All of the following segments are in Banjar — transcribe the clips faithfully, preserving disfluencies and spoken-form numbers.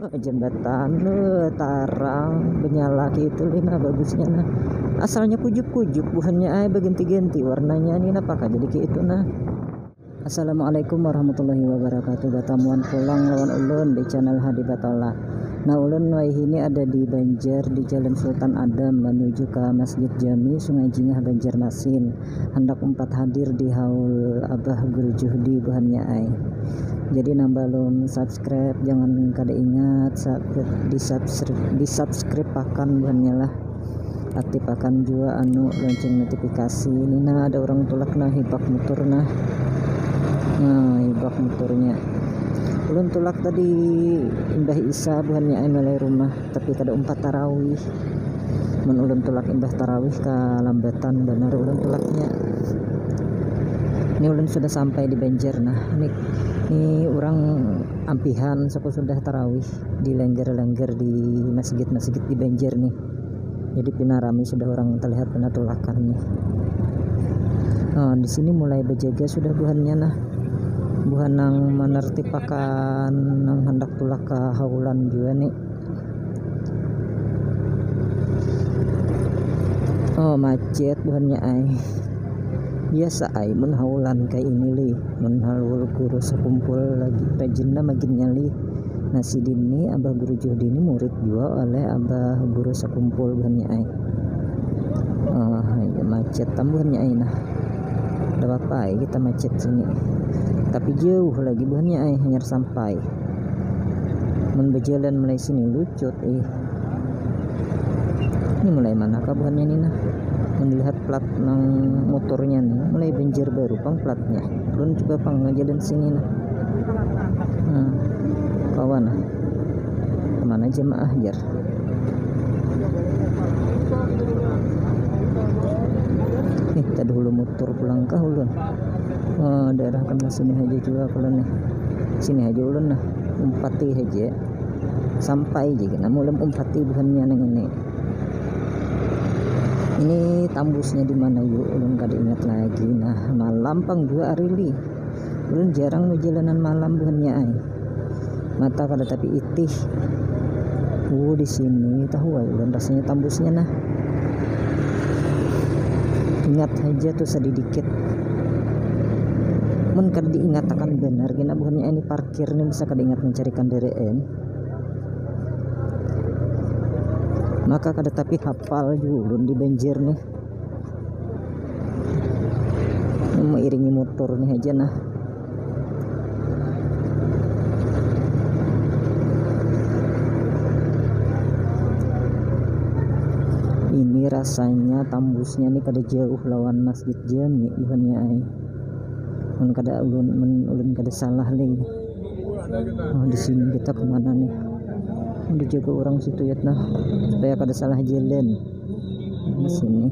Oh, jembatan, uh, tarang, benyala kayak itu, Lina, bagusnya, nah. Asalnya kujuk-kujuk, buhannya, ay, berganti-ganti warnanya, nih, napa kah jadi kayak itu, nah. Assalamualaikum warahmatullahi wabarakatuh. Batamuan pulang lawan ulun di channel Hadi Batola. Nah, ulun wayah ini ada di Banjar, di Jalan Sultan Adam menuju ke Masjid Jami, Sungai Jingah, Banjarmasin. Handak umpat hadir di haul Abah Guru Juhdi, buhannya, ai. Jadi, nang balum subscribe, jangan kada ingat, sa-, di subscribe, di subscribe akan, buhannya, lah. Aktifakan jua anu lonceng notifikasi. Ini, nah, ada urang tulak, nah, hibak mutur, nah. Nah, hibak muturnya. Ulun tulak tadi imbah isa, buhannya, ai, mulai rumah, tapi kada umpat tarawih. Mun ulun tulak imbah tarawih kalambatan banar ulun tulaknya. Ini ulun sudah sampai di Banjar, nah. Ini, ini urang ampihan suku sudah tarawih di lengger-lengger di masjid-masjid di Banjar, nih. Jadi pina rami sudah, urang terlihat pina tulakan, nih. Nah, di sini mulai berjaga sudah buhannya, nah. Buhan nang menertipakan nang hendak tulak ke haulan jua, nih. Oh, macet buhannya, ai. Biasa ai mun haulan kayak ini, Li. Mun haul guru sekumpul lagi rajinnya maginnya, Li. Nah, sidin ni, Abah Guru Juhdi ni murid jua oleh Abah Guru sekumpul buhannya, ai. Oh, iya, macet tam buhannya, ai, nah. Kada apa-apa, ai, kita macet sini. Tapi jauh lagi buhannya, ai, hanyar sampai. Mun berjalan mulai sini lucut, ih. Ini mulai mana kah buhannya ni, nah? Melihat plat nang motornya nih, mulai Banjarbaru pang platnya. Ulun coba pang ngajalan sini, nah. Nah, kawan, nah. Kemana jemaah, jar? Nih, tadi hulu motor pulang kah ulun? Oh, daerah kena sini aja juga ulun nih. Sini aja ulun, nah. Umpati aja. Sampai aja kena, mulai umpati buhannya nang ini. Ini tambusnya di mana, yuk? Ulun kada ingat lagi. Nah, malam pang dua hari, Li. Ulun jarang bejalanan malam buhannya, ai. Mata kada tapi itih. Uh, di sini tahu, ai, ulun rasanya tambusnya, nah. Ingat aja tuh sedikit. Mun kada diingatakan benar, gina buhannya ini parkir nih bisa kada ingat mencari kendaraan. Maka kada tapi hafal juga ulun di Banjar nih. Ini mairingi motor nih aja, nah. Ini rasanya tambusnya nih kada jauh lawan Masjid Jami buhannya, ai. Mun kada ulun, mun ulun kada salah, Li. Oh, di sini kita kemana nih? Udah jaga orang situ ya, nah, supaya kada salah jalan. Di sini.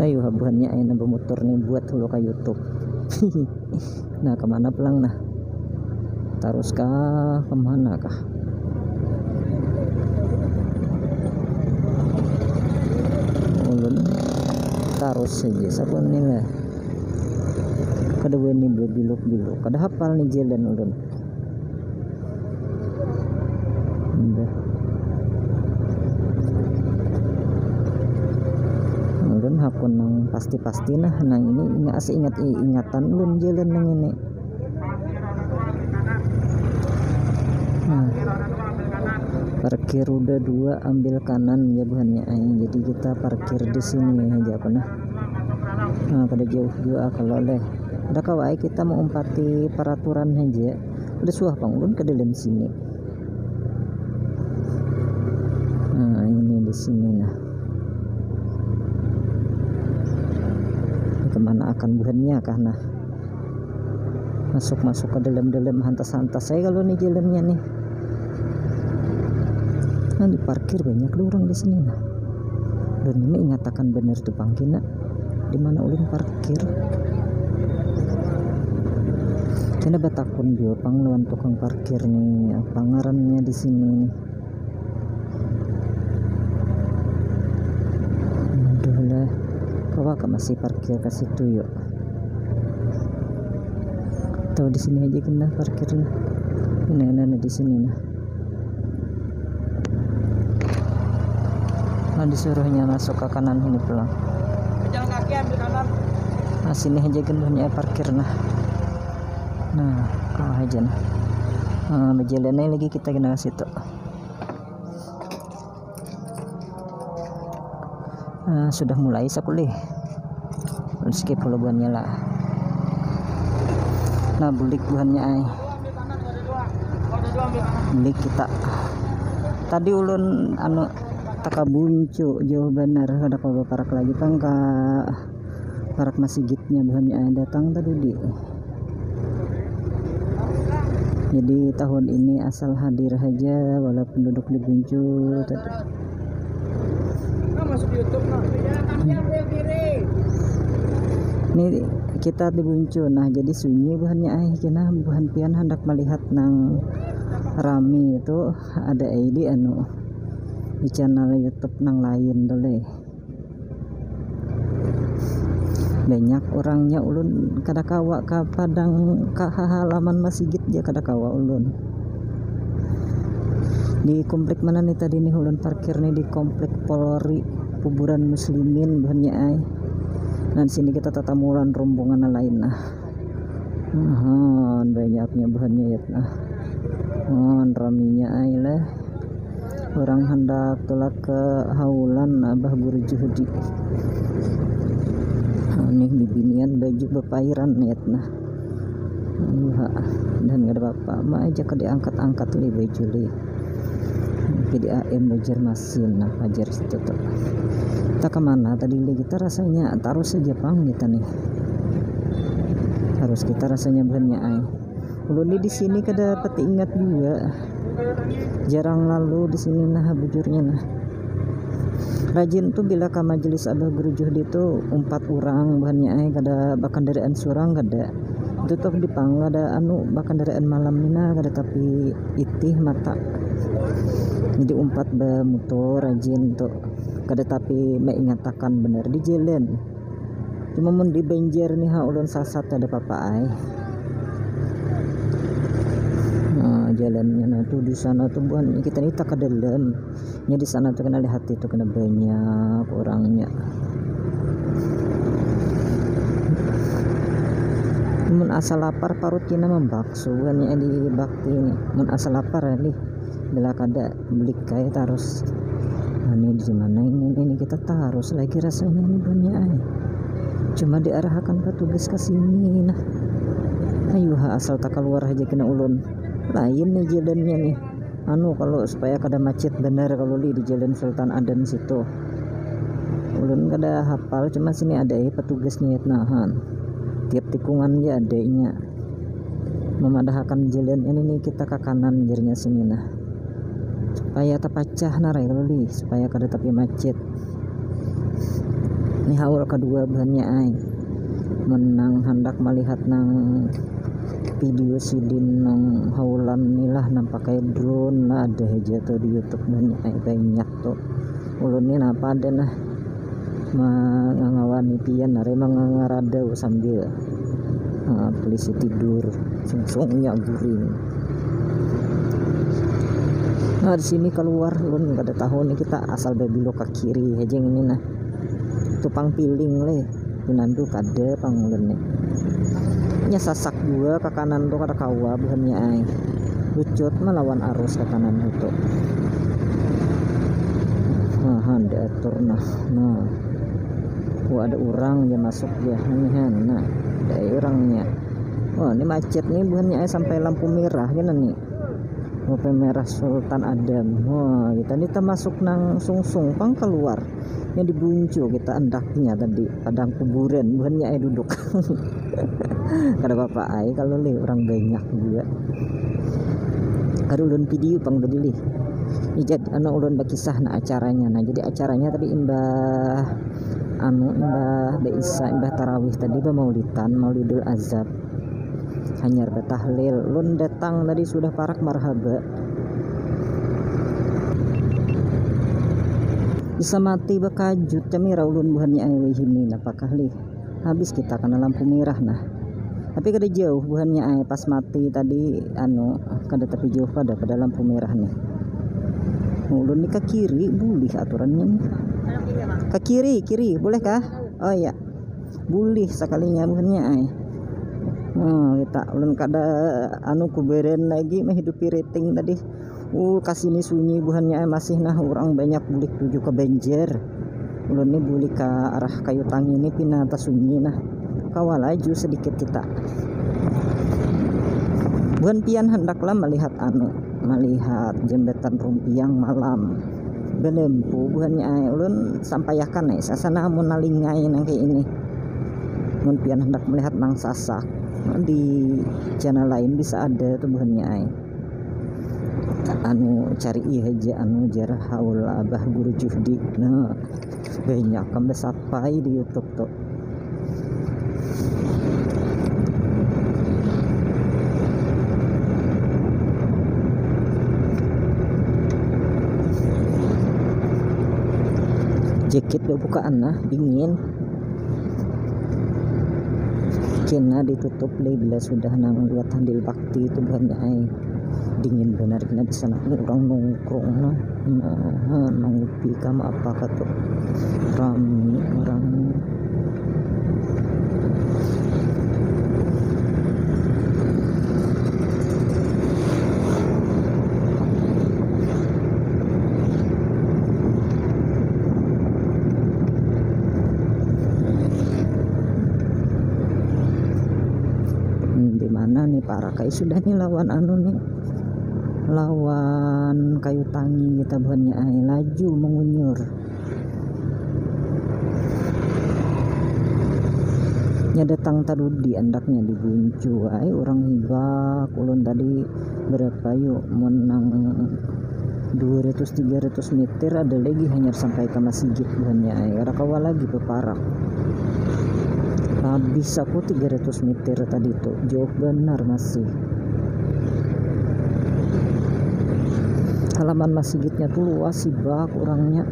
Ayo, habuhannya ayo nambah motor nih buat hulu ke YouTube. Nah, kemana pulang, nah? Tarus kah? Kemana kah? Ulun tarus saja, saku ni lah. Kada wani babiluk-biluk, kada hafal ni jalan ulun. Udah. Ulun hakun nang pasti-pasti, nah, nang ini ingat, seingat, ingatan ulun jalan nang ini. Nah, parkir roda dua, ambil kanan ya buhannya, ai. Jadi kita parkir di sini aja, apa, nah. Nah, kada jauh juga kalau leh. Kada kawa ai kita maumpati peraturan aja. Kada suah pang ulun ke dalam sini. Nah, ini di sini, nah. Ini kemana akan buhannya kah, nah? Masuk-masuk ke dalam-dalam, hantas-hantas saya kalau nih jalannya nih. Nah, di parkir banyak tuh orang di sini, nah. Dan ini ingatakan bener tuh pang kena di mana ulun parkir. Kena batakun juga pang lawan tukang parkir nih, apa ngarannya di sini nih. Aduh lah, kawa ka masih parkir ke situ yuk. Tahu di sini aja kena parkir nah. Nah, nah, nah, di sini nah. Nah, disuruhnya masuk ke kanan sini pulang. Pejalan kaki ambil kanan. Nah, sini aja gendahnya parkir nah. Nah, kau aja nah. Nah, berjalan aja lagi kita kena ke situ. Nah, sudah mulai sakulih. Skip dulu buhannya lah. Nah, bulik buhannya ai. Bulik kita. Tadi ulun anu takabuncu jauh banar, kada kawa baparak lagi pang ka parak masigitnya buhannya ai datang tadi di. Jadi tahun ini asal hadir haja walaupun duduk di buncu tadi. Nah, masuk YouTube nah. Ini kita di buncu nah, jadi sunyi buhannya ai kena buhan pian handak melihat nang rami itu ada ai di anu di channel YouTube nang lain dulu. Banyak orangnya, ulun kada kawa ka padang ka halaman masigit ja kada kawa ulun. Di komplek mana nih tadi nih ulun parkir nih? Di komplek Polri, kuburan muslimin buhannya ai. Nah, sini kita tatamu lawan rombongan lain nah. Mohon banyaknya buhannya ya nah. Mohon raminya ai lah. Orang hendak tulak ke haulan Abah Guru Juhudi. Nih bibinian baju bapairan niat nah. Ayuha, dan kada apa-apa, ma aja kada angkat-angkat li baju li. P D A M belajar masin nah pajar situ tuh. Kita kemana tadi li kita rasanya tarus saja pang kita nih. Harus kita rasanya buhannya ai. Ulun ni di sini kada pati ingat juga. Jarang lalu di sini nah bujurnya nah. Rajin tuh bila ka majelis Abah Guru Juhdi tuh umpat urang buhannya ai kada bakandaraan surang kada. Itu tuh di pang kada anu bakandaraan malam ni nah kada tapi itih mata. Jadi umpat bamutur rajin tuh kada tapi maingatakan benar di jalan. Cuma mun di Banjar nih ha ulun sasat ada papa ai. Nah, jalannya nah tuh di sana tuh buhan kita nih tak ke dalam. Nya di sana tuh kena lihat itu kena banyak orangnya. Mun asa lapar parut kena membakso buhannya di bakti ini. Mun asa lapar ya nih bila kada beli kai tarus. Nah, ini di mana ini ini kita tarus lagi rasanya ini buhannya ai. Cuma diarahakan petugas ke sini nah. Ayuha asal tak keluar aja kena ulun. Lain nih jalannya nih. Anu kalau supaya kada macet benar kalau li di jalan Sultan Adam situ. Ulun kada hafal cuma sini ada eh petugas niat nahan. Tiap tikungan ya adanya. Memadahakan jalan ini nih kita ke kanan jernya sini nah. Supaya terpacah narai kalau li supaya kada tapi macet. Ini haul kedua bahannya ai. Menang hendak melihat nang video sidin nang haulan ni lah nang pakai drone lah ada aja tuh di YouTube bahannya ai banyak tuh. Ulun ni napa ada nah mengawani pian nari mengangaradau sambil uh, polisi tidur sungsungnya guring. Nah di sini keluar ulun kada tahu nih kita asal belok ke kiri aja ini nah tupang piling leh pinandu kada pang ulun nih nya sasak dua ke kanan tuh kada kawa buhannya ai lucut melawan arus ke kanan itu nah diatur nah nah wah ada orang ya masuk ya ini nah ada orangnya wah ini macet nih buhannya ai sampai lampu merah gini nih lampu merah Sultan Adam wah kita ini termasuk nang sungsung pang keluar yang dibuncu kita endaknya tadi padang kuburan buhannya ai duduk kada apa-apa ai kalau li orang banyak juga kada ulun video pang tadi li ijat anu ulun berkisah nah acaranya nah jadi acaranya tadi imbah anu imbah beisa imbah tarawih tadi bamaulitan maulidul azab hanyar betahlil lun datang tadi sudah parak marhaba bisa mati bakajut kami raulun buhannya ai wahini napakah lih habis kita kena lampu merah nah Tapi kada jauh buhannya ai, pas mati tadi, anu, kada tapi jauh kada pada lampu merah nih. Ulun ni ke kiri bulih aturannya nih. Ke kiri, kiri, boleh kah? Oh iya. Bulih sekalinya buhannya ai. Nah, kita ulun kada anu kuberan lagi menghidupi rating tadi. Uh, kasini sunyi buhannya ai, masih nah orang banyak bulik tuju ke Banjar. Ulun ni bulik ke arah Kayu Tangi ni pina tasunyi nah. Kawa laju sedikit kita. Buhan pian hendaklah melihat anu, melihat jembatan Rumpiang malam. Belempu buhannya ai, ulun sampaiakan ai, sasana mun nalingai nang kayak ini. Mun pian hendak melihat nang sasak di channel lain bisa ada tuh buhannya ai. Anu cari iya aja anu jar haul abah guru Juhdi. Nah, banyak kan besapai di YouTube tuh. Jaket bukaan nah, dingin. Kena ditutup deh bila sudah nang buat handil bakti itu buhannya ai. Dingin benar kena di sana orang nongkrong nah. Nah, nang upi kam apa kata rami orang. Hmm, di mana nih parakai sudah nih lawan anu nih, lawan Kayu Tangi kita buhannya ai laju mengunyur. Nya datang tadudi andaknya di Buncu ai orang hibak ulun tadi berapa yuk mun nang dua ratus tiga ratus meter ada lagi hanyar sampai ke masigit buhannya ai kada kawa lagi beparak. Habis aku tiga ratus meter tadi tuh jauh benar masih. Halaman masigitnya tuh luas sibak orangnya.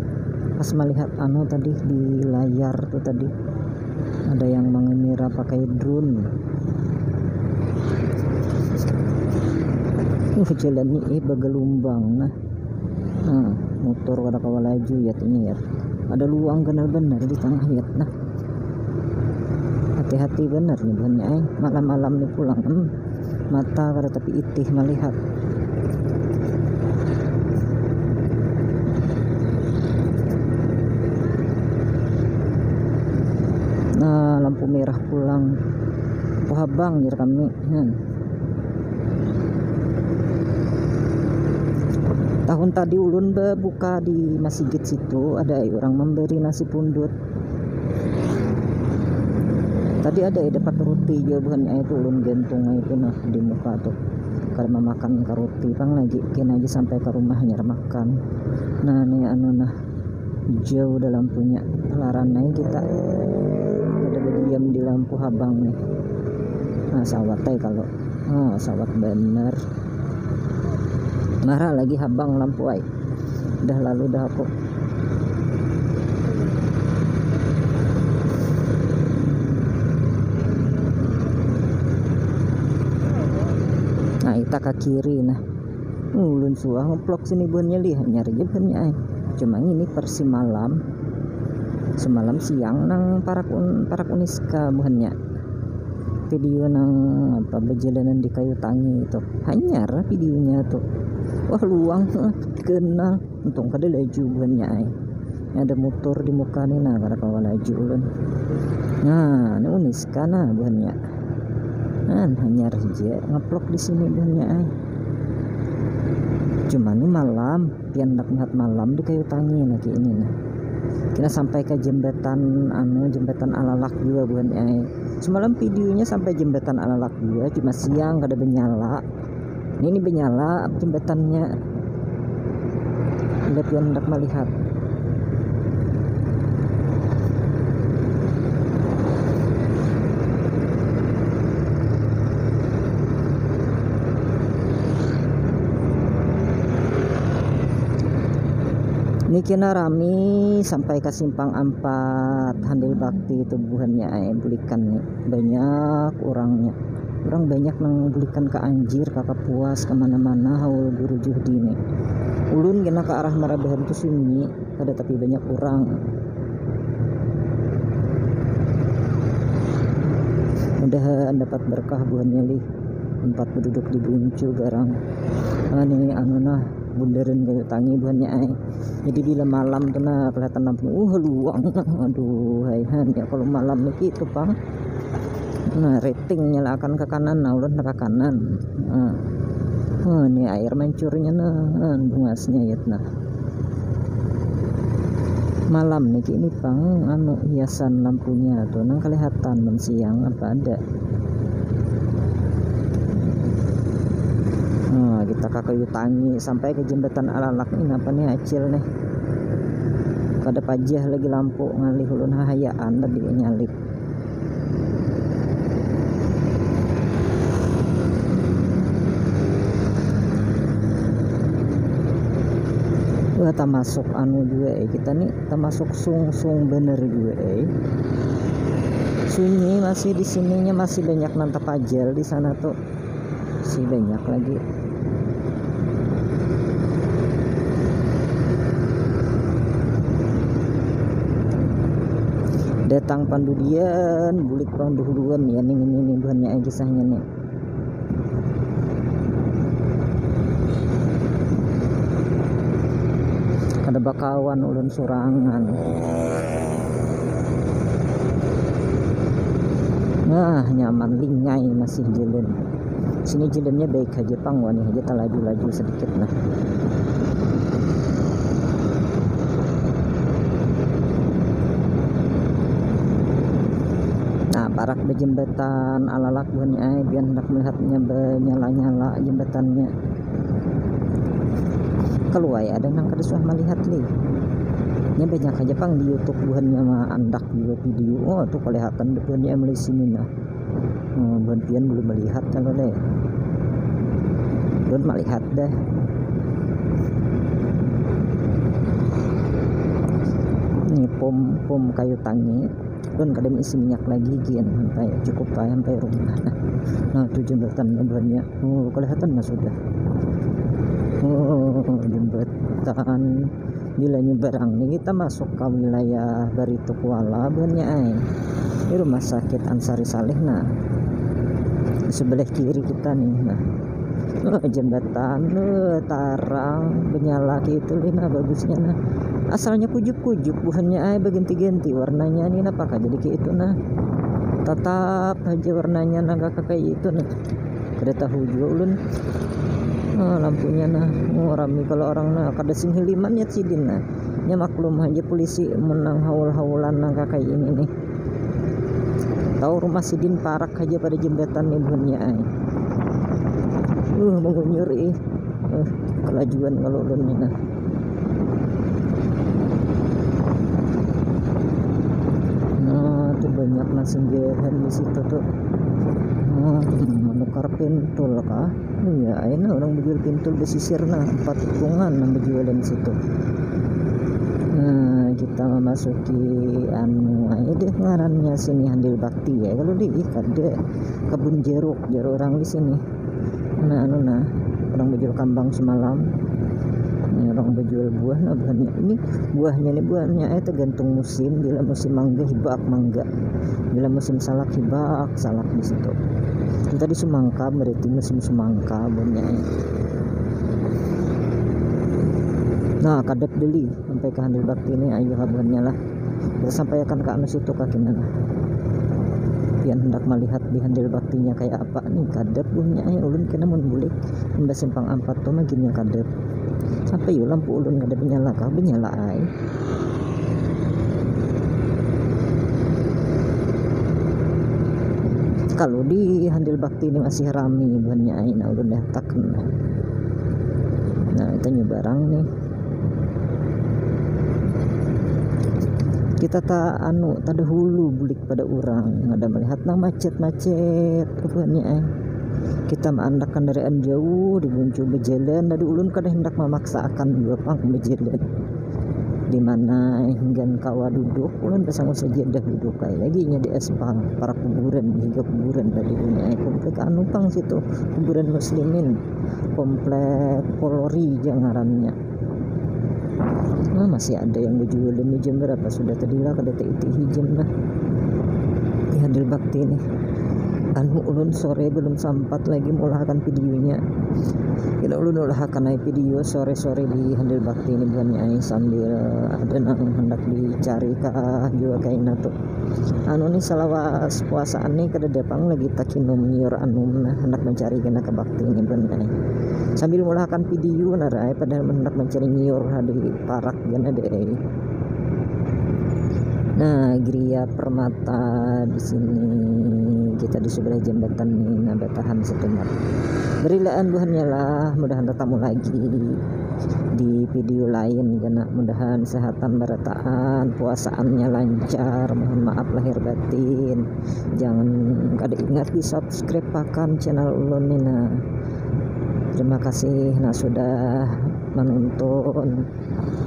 Pas melihat anu tadi di layar tuh tadi ada yang mengemira pakai drone. Uh, jalan ni eh bagalumbang nah. Nah, motor kada kawa laju ya ini ya. Ada luang ganal benar di tengah ya nah. Hati-hati benar nih buhannya eh. Malam-malam nih pulang. Hmm. Mata kada tapi itih melihat. Nah, lampu merah pulang. Puhabang jar kami. Hmm. Tahun tadi ulun bebuka di masigit situ ada orang memberi nasi pundut. Tadi ada ya dapat roti jauh buhannya itu ulun gantung itu nah di muka tuh. Kada memakan ke roti pang lagi kena aja sampai ke rumah nyar makan. Nah, ini anu nah jauh dalam punya laranai kita ada berdiam di lampu habang nih. Nah, sawat kalau oh, sawat bener. Marah lagi habang lampu ai. Dah lalu dah aku. Nah, kita ke kiri nah. Ulun suah ngeplok sini buhannya lih nyari je buhannya ai. Cuma ini versi malam. Semalam siang nang parak un, parak uniska buhannya. Video nang apa berjalanan di Kayu Tangi itu hanyar videonya tuh. Wah luang kenal. Untung kada laju buhannya ai. Ada motor di muka nih nah kada kawa laju ulun. Nah ini uniska nah buhannya. Nah hanyar aja ngeplok di sini buhannya ai. Cuma nih malam pian nak melihat malam di Kayu Tangi lagi ini nah. Kita sampai ke jembatan anu jembatan alalak juga buhannya ai. Semalam videonya sampai jembatan alalak juga cuma siang kada menyala. Ini benyala jembatannya. Lihat yang hendak melihat. Ini kena rami sampai ke simpang empat handil bakti tubuhannya ai bulikan nih banyak orangnya. Orang banyak nang bulikan ka Anjir, ka Kapuas, ka mana-mana, haul Guru Juhdi ni. Ulun kena ka arah Marabahan tu sunyi, kada tapi banyak urang. Mudahan dapat berkah buhannya lih, tempat beduduk di buncu garang. Ah, ni anu nah, bundaran Kayu Tangi buhannya ai. Jadi bila malam tu nah, kelihatan lampu, uh, luang. Aduh, hai han, ya kalau malam ni gitu pang. Nah, ratingnya lah akan ke kanan, nah, ulun ke kanan. Nah. Nah, ni air mancurnya nah, nah, bungasnya ya nah. Malam ni kini pang anu hiasan lampunya tu nang kelihatan, mun siang apa ada. Nah, kita ke Kayu Tangi sampai ke jembatan Alalak ini apa nih acil nih. Kada pajah lagi lampu, ngalih ulun hahayaan tadi nyalip. Wah, tamasuk anu juga eh, kita nih tamasuk sungsung bener juga eh. Sunyi masih di sininya, masih banyak nang tapajal di sana tuh. Masih banyak lagi. Datang pandudian, bulik pang dahuluan ya nih, ini nih buhannya ai kisahnya nih. Kada bakawan ulun surangan. Nah, nyaman lingai masih jalan. Sini jalannya baik aja pang, wani aja talaju-laju sedikit nah. Nah, parak di jembatan Alalak buhannya ai, biar hendak melihatnya banyala-nyala jembatannya. Kaluai ada nang kada suah melihat lih. Nya banyak aja pang di YouTube buhannya mah andak juga video. Oh, tuh kelihatan buhannya mulai sini nah. Hmm, buhan pian belum melihat kalau deh. Belum melihat deh. Ini pom pom Kayu Tangi. Ulun kada isi minyak lagi gin sampai cukup lah sampai rumah nah. Nah, tu jembatan buhannya. Oh, kelihatan lah sudah. Oh, jembatan. Bila nyeberang ni kita masuk ke wilayah Barituk Kuala buhannya ai. Di rumah sakit Ansari Saleh nah. Sebelah kiri kita nih nah. Oh, jembatan, oh, tarang, benyala kayak itu lih nah bagusnya nah. Asalnya kujuk-kujuk buhannya ai, berganti-ganti warnanya nih, napa kah jadi kayak itu nah. Tetap aja warnanya nah, kakak kayak itu nah. Kada tahu juga ulun. Nah, lampunya nah, oh, rami kalau orang nah, kada sing hiliman ya sidin nah. Nya maklum aja polisi menang haul-haulan nah, kakak ini nih. Tahu rumah sidin parak aja pada jembatan nih buhannya ai. Uh, mengunyur ih. Uh, kelajuan kalau ulun ni nah. Nah, tuh banyak nasi jahan di situ tuh. Nah, menukar pintul kah? Iya, aina orang menjual pintul besisir nah, empat hitungan nang berjualan situ. Nah, kita memasuki anu aja deh ngarannya sini, Handil Bakti ya. Kalau di ih, kada kebun jeruk, jeruk orang di sini. Nah, anu nah, orang berjual kambang semalam. Ini orang berjual buah nah, buahnya. Ini buahnya nih, buahnya eh tergantung musim. Bila musim mangga, hibak mangga. Bila musim salak, hibak salak di situ. Itu tadi semangka, berarti musim semangka buahnya eh. Nah, kadap deli sampai ke Handil Bakti ini, ayo habuhannya lah. Kita sampai akan ke anu situ kakinya lah. Pian hendak melihat di Handil Baktinya kayak apa nih, kadap buahnya eh, ulun kena mun bulik. Imbah simpang ampat tuh maginnya kadap. Sampai yuk lampu ulun kada benyala kah, benyala ai. Kalau di Handil Bakti ini masih rami buhannya ai, nah ulun daftarkan. Nah, kita nyebarang nih. Kita tak anu, tak dahulu bulik pada orang, ada melihat nang macet-macet buhannya ai. Kita maandak kendaraan jauh di buncu berjalan, tadi ulun kada hendak memaksa akan juga pang berjalan. di mana hinggan kawa duduk, ulun pasang sajadah duduk ai lagi nya di aspal, parak kuburan, higa kuburan tadi punya ai, komplek anu pang situ, kuburan muslimin, komplek Polri ja ngarannya. Nah, masih ada yang bejual demi jam berapa sudah tadi lah, kada taiti jam lah. Di Handil Bakti nih, anu, ulun sore belum sempat lagi mulahakan videonya. Kena ulun ulahakan ai video sore-sore di Handil Bakti ini buhannya ai, sambil ada nang hendak dicari kah jua kaina tuh. Anu nih, salawas puasaan nih kada ada pang lagi takinum nyiur anum, nah, hendak mencari kena ke Bakti ini buhannya ai. Sambil mulahakan video nah ai, padahal hendak mencari nyiur di parak gana deh ai. Nah, Gria Permata di sini, kita di sebelah jambatan nih, nah, batahan setumat. Berilaan buhannya lah, mudahan tetamu lagi di video lain kena. Mudahan sehatan barataan, puasaannya lancar, mohon maaf lahir batin. Jangan kada ingat di subscribe pakan channel ulun nih nah. Terima kasih nah sudah menonton.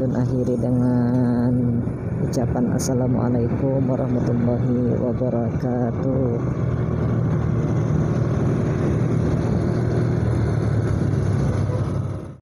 Dan akhiri dengan ucapan assalamualaikum warahmatullahi wabarakatuh.